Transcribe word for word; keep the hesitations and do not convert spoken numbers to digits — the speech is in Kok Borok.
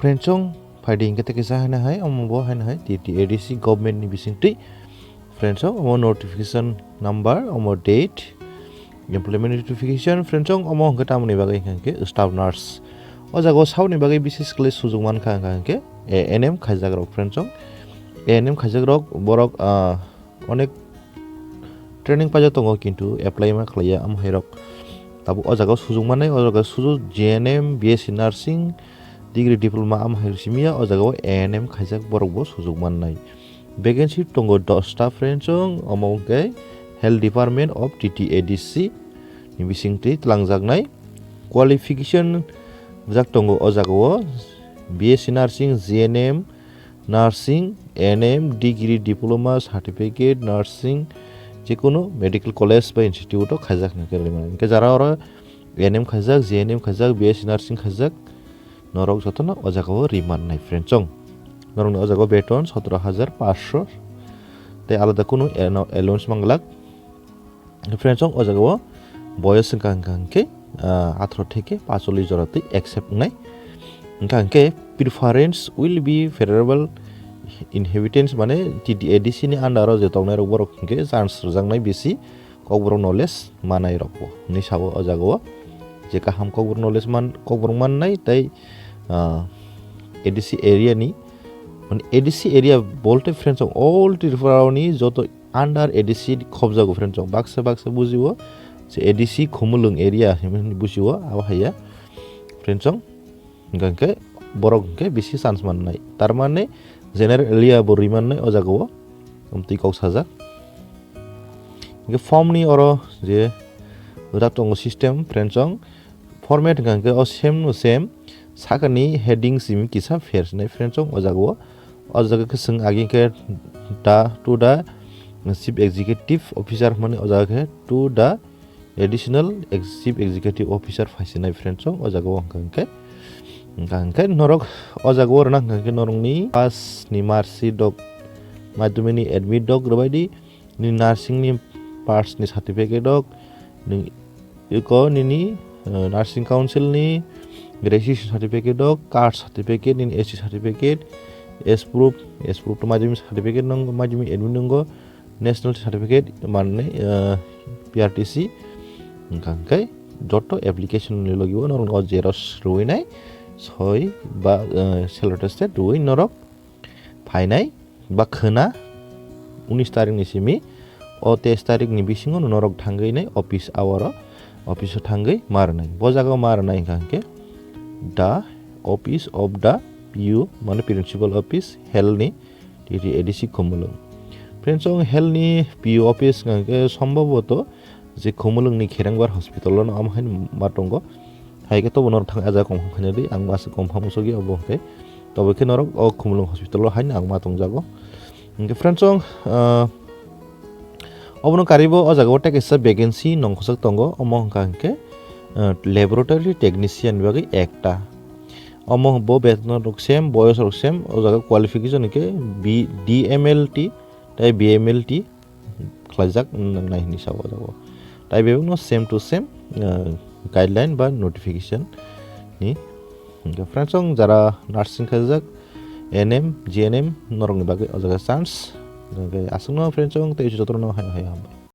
Friendsong, phaidi hingke tei kisa haino hai, omo bo haino hai, T T A D C government ni bisingtwi. Friendsong, omo notification number, omo date, employment notification, friendsong, omo hingke tamoni bagwi hingke staff nurse. O jaga o sauni bagwi bises khlai sujuk mankha hingka hingke A N M khaijak rok, friendsong. A N M khaijak rok borok, ah, onek training paijak tongo, kintu apply ma khlaiya, omo hai rok. Tabuk o jaga o sujuk mannai, o jaga o sujuk G N M, B S C nursing, degree diploma, omo hai simiya, o jaga o A N M khaijak borok bo sujuk mannai. Vacancy tongo dosta, friendsong, omo hwnkhe Health Department of T T A D C ni bisingtwi twlangjaknai. Qualification rijak tongo o jaga o B S C nursing, G N M, nursing, N M, degree, diploma, certificate, nursing, jekunu medical college ba institute o khaijak hwnwi khe rimani. Hwnkhe jara oro N M khaijak, G N M khaijak, B S C nursing khaijak, norok jotono o jaga o rimannai, friendsong. Norokni o jaga o beton sotoro hajar paanch sho tei alada kunu eno-, allowance manglak. Friendsong, o jaga o boyos wngkha, hwnkha hwnkhe, ah, atharo theke paanchchollish jora twi accept wngnai. Hwnkha hwnkhe preference will be favorable inhabitants, mane T T A D C ni under o je tongnai rok, borok hwnkhe chance rwjaknai bisi, kokborok knowledge manai rok bo hinwi sao o jaga o, je kaham kokborok knowledge man, kokborok mannai tei, ah, A D C area ni, mane A D C area bolte, friendsong, all Tripura ni joto under A D C khobjago, friendsong. Baksa baksa bujio je A D C Khumulwng area hinwi bujio, abo haiya, friendsong. Hingkha hingkhe borok hingkhe bisi chance mannai. Tar mane general area bo rwi mannai o jaga o. Amtwi kok sajak. Hingkhe form ni oro je dak tongo system, friendsong. Format hingkha hingkhe o same no same, sakani heading simi kisa pher sinai, friendsong, o jaga o. O jaga khe chwng agi khe da, to the Chief Executive Officer hwnmani, o jaga khe to the Additional Ex-, Chief Executive Officer phai sinai, friendsong, o jaga o hingkha hingkhe. Hingkha hingkhe norok o jaga o rwna hingkha hingkhe norokni pass ni marksheet rok, madhyamik ni admit rok rwbaidi, nini nursing ni pass ni certificate rok, nwng eko nini, eh, nursing council ni registration certificate rok, caste certificate, nini S T certificate, age proof, age proof to madhyamik certificate nung, madhyamik admit nungo, national certificate, mane, eh, P R T C, hingkha hingkhe joto application ni logi o norok o xerox rwinai, soi ba, eh, self attested rwi norok phainai ba khwna unis tarik ni simi, o teis tarik ni bisingo norok thangwi nai office hour o, office o thangwi ma rwnai. Bo jaga o ma rwnai hingkha hingkhe the office of the P U, mane Principal Office, Health ni, T T A D C Khumulwng. Friendsong, Health ni P U office hingkha hingkhe sombhoboto je Khumulwng ni Kherengbar hospital o no omo hai ma tongo. Hai khe tobo norok thang a jaga confirm khaina di, ang masa confirm wngsugi obo hwnkhe. Tobo khe norok o Khumulwng hospital o haino ang ma tongjago. Hwnkhe friendsong, ah, obono karibo o jaga o tei kaisa vacancy nongkhorjak tongo, omo hwnkha hwnkhe, ah, laboratory technician ni bagwi ekta. Omo bo beton rok same, boyos rok same, o jaga qualification hwnkhe B-, D M L T tei B M L T khlaijak nang nai hinwi sao o jaga o. Tai bebakno same to same, uh, guideline ba notification ni. Hingkhe friendsong, jara nursing khaijak, N M, G N M, norokni bagwi o jaga chance. Hingkhe aswkno friendsong tei jotono hai hai hambai.